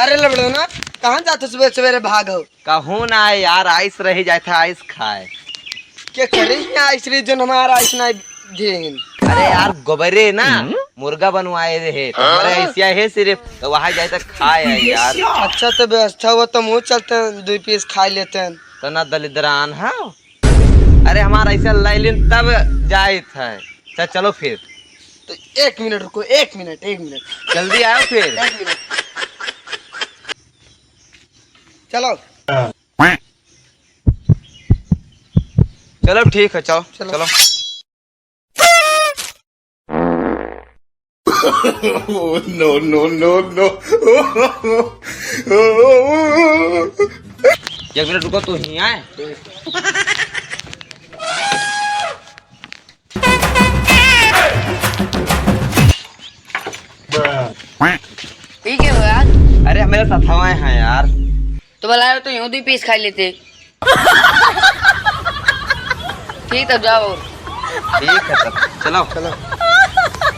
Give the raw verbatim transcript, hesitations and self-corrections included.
अरे लबड़ो ना, कहाँ जात हो सुबह सवेरे भाग हो? कहूँ ना यार, आइस रही जाए था, आइस खाए। के करे ही आइस रही जो हमारा आइस ना देन? अरे यार, गोबरे ना, हम्म? मुर्गा बनवाए रहे, तो हमारे हाँ? ऐसिया है सिर्फ, तो वहाँ जाए तो खाए है यार। अच्छा, तो व्यवस्था हुआ तो मुँह चलते हैं, दो पीस खा लेते हैं। तो ना दलिद्रान है। अरे हमारा ऐसा लैलिन तब जाए था। चल चलो फिर। तो एक मिनट रुको, एक मिनट, एक मिनट। जल्दी आओ फिर। एक मिनट। चलो। चलो ठीक है, चलो, चलो। चलो। No, no, no, no। एक मिनट रुको, तू ही आए। ठीक है यार। अरे, मेरे साथ हवाएं हैं यार। तो बुलायो तो यूं दो पीस खा लेते। ठीक, तब जाओ। ठीक है, तब चलो। चलो।